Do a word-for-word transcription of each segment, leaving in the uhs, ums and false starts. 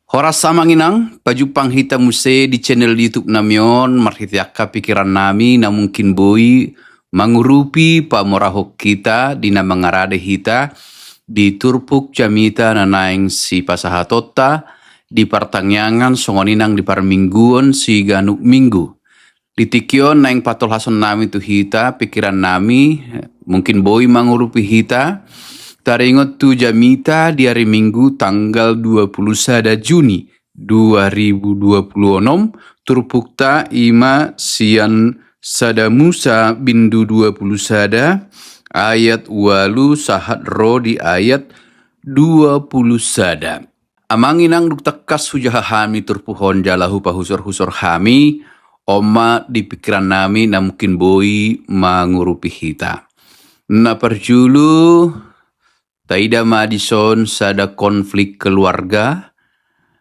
Horas amang inang, pajumpang hita muse di channel YouTube nami on, marhite angka pikiran nami na mungkin boi mangurupi pamorahon hita di na mangarade hita di turpuk jamita na naeng sipasahatonta di partangiangan songon i nang di parmingguon siganup minggu. Di tingki on naeng patolhason nami tu hita pikiran nami, mungkin boi mangurupi hita. Taringot tu jamita di ari Minggu tanggal dua puluh sada Juni dua ribu dua puluh onom, turpukta ima sian Sada Musa bindu dua puluh sada ayat ualu sahat ro di ayat dua puluh sada. Amang inang, dung tangkas hujaha hami turpuk on jala hupahusorhusor hami, on ma di pikiran nami na mungkin boi mangurupi hita. Na parjolo, taida ma dison sada konflik keluarga,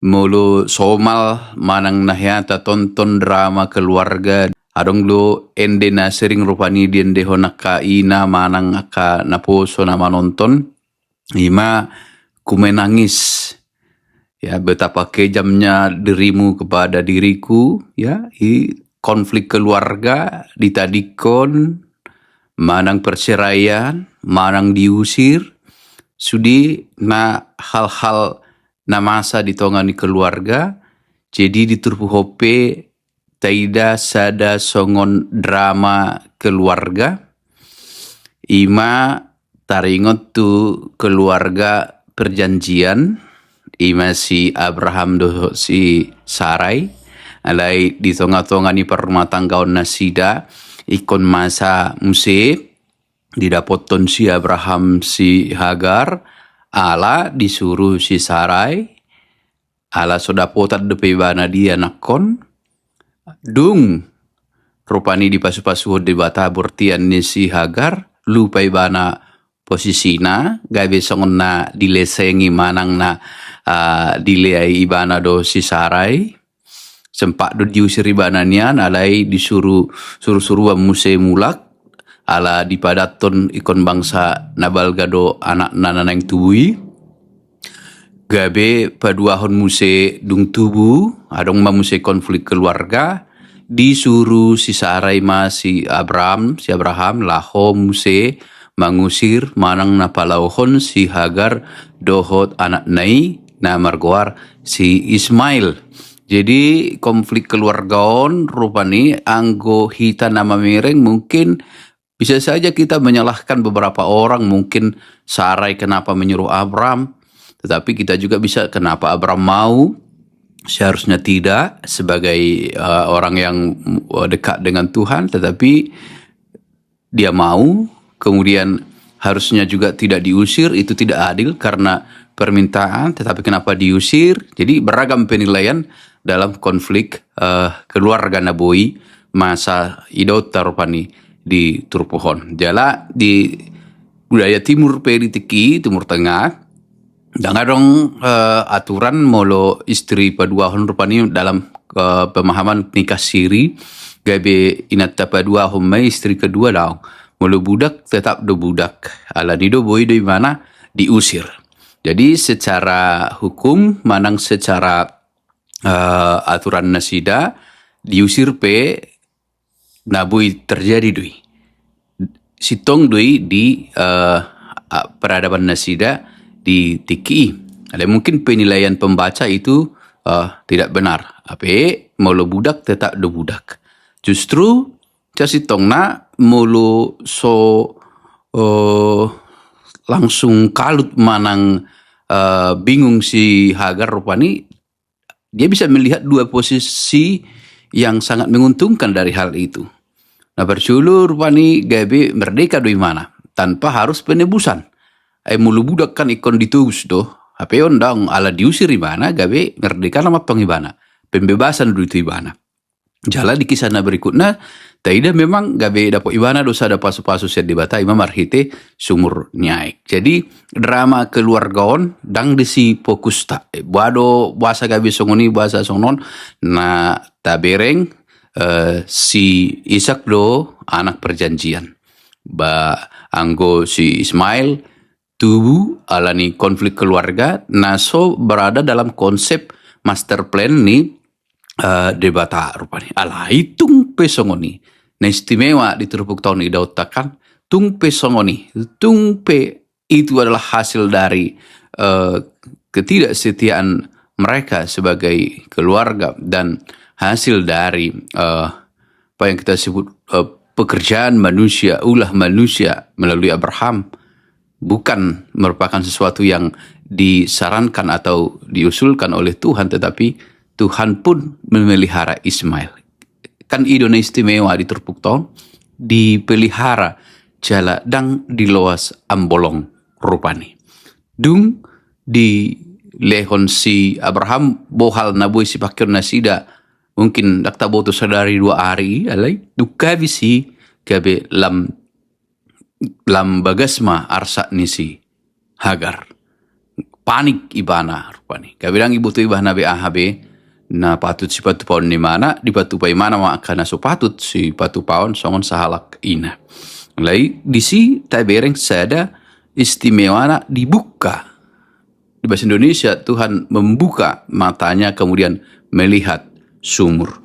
molo somal manang na hea tatonton drama keluarga, adong do ende na sering rupani diendehon angka ina manang angka naposo na manonton. Ima ku menangis. Ya, betapa kejamnya dirimu kepada diriku, ya, i konflik keluarga, ditadingkon, manang perceraian, manang diusir, sude na hal-hal na masa di tonga ni keluarga. Jadi di turpuk on pe taida sada songon drama keluarga, ima taringot tu keluarga perjanjian, ima si Abraham dohot si Sarai, alai di tonga-tonga ni parrumatanggaon nasida, ingkon masa muse didapothon si Abraham si Hagar, ala disuru si Sarai, ala so dapotan dope ibana di anakkon, dung rupani dipasupasuhon Debata bortian ni si Hagar, lupa ibana posisina, gabe songon na dilesengi manang na, ah, dileai ibana do si Sarai. Sempat do diusir ibana nian, alai disuru, surusuruan muse mulak, ala dipadathon ingkon bangsa na balga do anakna na naeng tubu i. Gabe paduahon muse dung tubu, adong ma muse konflik keluarga, disuru si Sarai ma si Abraham, si Abraham laho muse mangusir manang na palaohon si Hagar dohot anakna i na margoar si Ismail. Jadi konflik keluarga on rupani anggo hita na mamereng mungkin bisa saja kita menyalahkan beberapa orang, mungkin Sarai kenapa menyuruh Abram, tetapi kita juga bisa kenapa Abram mau, seharusnya tidak sebagai, eh, orang yang, eh, dekat dengan Tuhan, tetapi dia mau, kemudian harusnya juga tidak diusir, itu tidak adil karena permintaan, tetapi kenapa diusir? Jadi beragam penilaian dalam konflik, eh, keluarga na boi masa idaonta rupani di turpuk on. Jala di budaya timur pe di tingki, Timur Tengah, ndang adong, eh, aturan molo istri paduahon rupani dalam, eh, pemahaman nikah siri, gabe inanta paduahon ma istri kedua, daong. Molo budak tetap do budak. Alani do boi do ibana diusir. Jadi secara hukum manang secara, eh, aturan nasida, diusir pe na boi terjadi do i. Sintong do i di, eh, a-, peradaban nasida di tingki i. Alai mungkin penilaian pembaca itu, eh, tidak benar. Hape molo budak tetap do budak. Justru sasintongna molo so, eh, langsung kalut manang, eh, bingung si Hagar rupani, dia bisa melihat dua posisi yang sangat menguntungkan dari hal itu. Na parjolo rupani gabe merdeka do ibana tanpa harus penebusan. Ai molo budak kan ingkon ditobus do, hape on ndang, ala diusir ibana gabe merdeka nama tong ibana. Pembebasan do tu ibana. Jala di kisah na berikutna, taida memang gabe dapot ibana do sada pasupasu sian Debata, ima marhite sumur ni aek. Jadi drama keluarga on ndang disi fokusta. Boha do boasa gabe songon i, boasa songon on, na tabereng, eh, si Ishak do anak perjanjian. Ba anggo si Ismail tubu alani konflik keluarga na so berada dalam konsep master plan ni uh, Debata rupani. Alai tung pe songon i, na istimewa di turpukta on idaonta kan, tung pe songon i, tung pe itu adalah hasil dari uh, ketidaksetiaan mereka sebagai keluarga dan hasil dari uh, apa yang kita sebut uh, pekerjaan manusia, ulah manusia melalui Abraham, bukan merupakan sesuatu yang disarankan atau diusulkan oleh Tuhan, tetapi Tuhan pun memelihara Ismail. Kan i do na istimewa di turpukta on, dipelihara jala ndang diloas ambolong rupani. Dung dilehon si Abraham bohal na boi sipangkeon nasida, mungkin ndang taboto sadari dua ari, alai dung habis i gabe lam lam bagas ma arsak ni si Hagar. Panik ibana rupani. Gabe ndang iboto ibana be aha be na patut sipatupaon ni imana, dipatupa imana ma angka na so patut sipatupaon songon sahalak ina. Alai disi tabereng sada istimewana dibuka. Di bahasa Indonesia, Tuhan membuka matanya kemudian melihat sumur.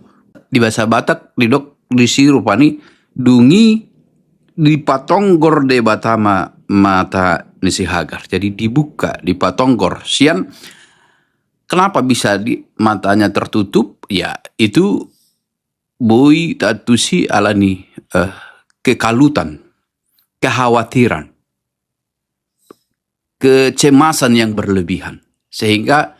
Di bahasa Batak didok disi rupani, dung i dipatonggor Debata ma mata ni si Hagar. Jadi dibuka, dipatonggor. Sian, kenapa bisa di, matanya tertutup? Ya, itu boi taantusi ala ni uh, kekalutan, kekhawatiran, kecemasan yang berlebihan, sehingga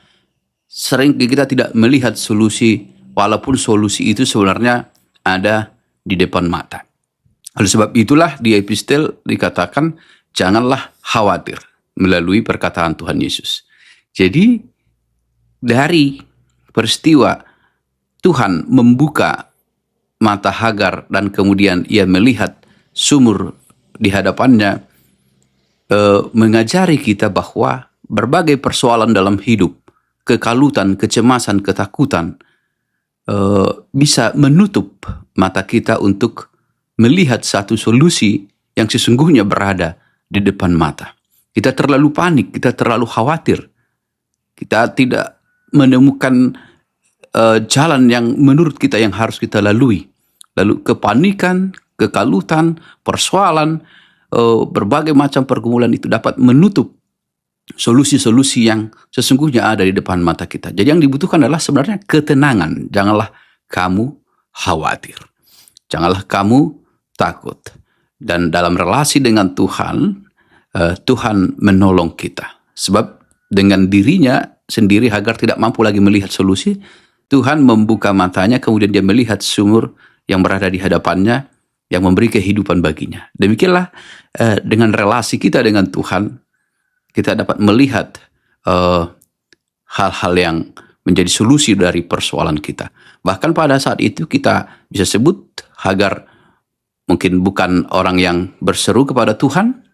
sering kita tidak melihat solusi, walaupun solusi itu sebenarnya ada di depan mata. Oleh sebab itulah di epistel dikatakan, janganlah khawatir, melalui perkataan Tuhan Yesus. Jadi dari peristiwa Tuhan membuka mata Hagar dan kemudian ia melihat sumur di hadapannya, eh, mengajari kita bahwa berbagai persoalan dalam hidup, kekalutan, kecemasan, ketakutan, eh, bisa menutup mata kita untuk melihat satu solusi yang sesungguhnya berada di depan mata. Kita terlalu panik, kita terlalu khawatir. Kita tidak menemukan uh, jalan yang menurut kita yang harus kita lalui. Lalu kepanikan, kekalutan, persoalan, uh, berbagai macam pergumulan itu dapat menutup solusi-solusi yang sesungguhnya ada di depan mata kita. Jadi yang dibutuhkan adalah sebenarnya ketenangan. Janganlah kamu khawatir. Janganlah kamu takut. Dan dalam relasi dengan Tuhan, uh, Tuhan menolong kita. Sebab dengan dirinya sendiri Hagar tidak mampu lagi melihat solusi. Tuhan membuka matanya, kemudian dia melihat sumur yang berada di hadapannya, yang memberi kehidupan baginya. Demikianlah uh, dengan relasi kita dengan Tuhan, kita dapat melihat uh, hal-hal yang menjadi solusi dari persoalan kita. Bahkan pada saat itu kita bisa sebut Hagar mungkin bukan orang yang berseru kepada Tuhan,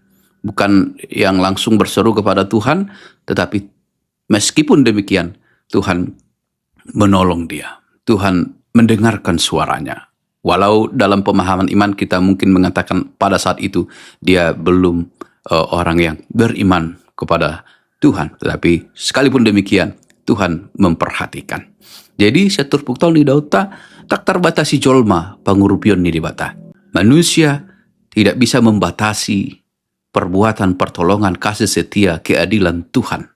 bukan yang langsung berseru kepada Tuhan, tetapi meskipun demikian Tuhan menolong dia. Tuhan mendengarkan suaranya. Walau dalam pemahaman iman kita mungkin mengatakan pada saat itu dia belum uh, orang yang beriman kepada Tuhan, tetapi sekalipun demikian Tuhan memperhatikan. Jadi saturpukta on idaonta, tak terbatasi jolma pangurupion ni Debata. Manusia tidak bisa membatasi perbuatan, pertolongan, kasih setia, keadilan Tuhan.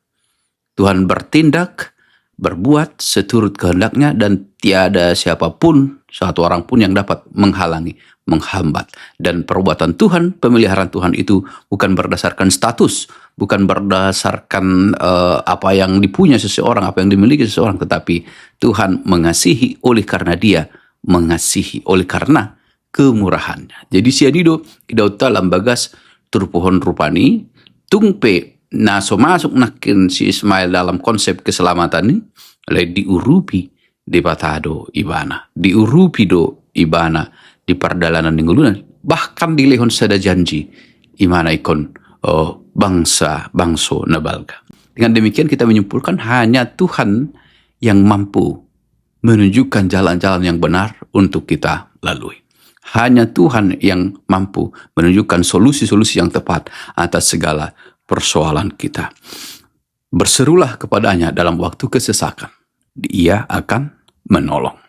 Tuhan bertindak, berbuat seturut kehendaknya, dan tiada siapapun, satu orang pun yang dapat menghalangi, menghambat. Dan perbuatan Tuhan, pemeliharaan Tuhan itu bukan berdasarkan status, bukan berdasarkan uh, apa yang dipunya seseorang, apa yang dimiliki seseorang, tetapi Tuhan mengasihi oleh karena Dia mengasihi, oleh karena kemurahannya. Jadi sian i do idaonta lam bagas turpuk on rupani, tung pe na so masuk nangkin si Ismail dalam konsep keselamatan i, alai diurupi Debata do ibana, diurupi do ibana di pardalanan ni ngoluna, bahkan dilehon sada janji, imana ingkon oh, bangsa bangso na balga. Dengan demikian kita menyimpulkan hanya Tuhan yang mampu menunjukkan jalan-jalan yang benar untuk kita lalui. Hanya Tuhan yang mampu menunjukkan solusi-solusi yang tepat atas segala persoalan kita. Berserulah kepada-Nya dalam waktu kesesakan. Dia akan menolong.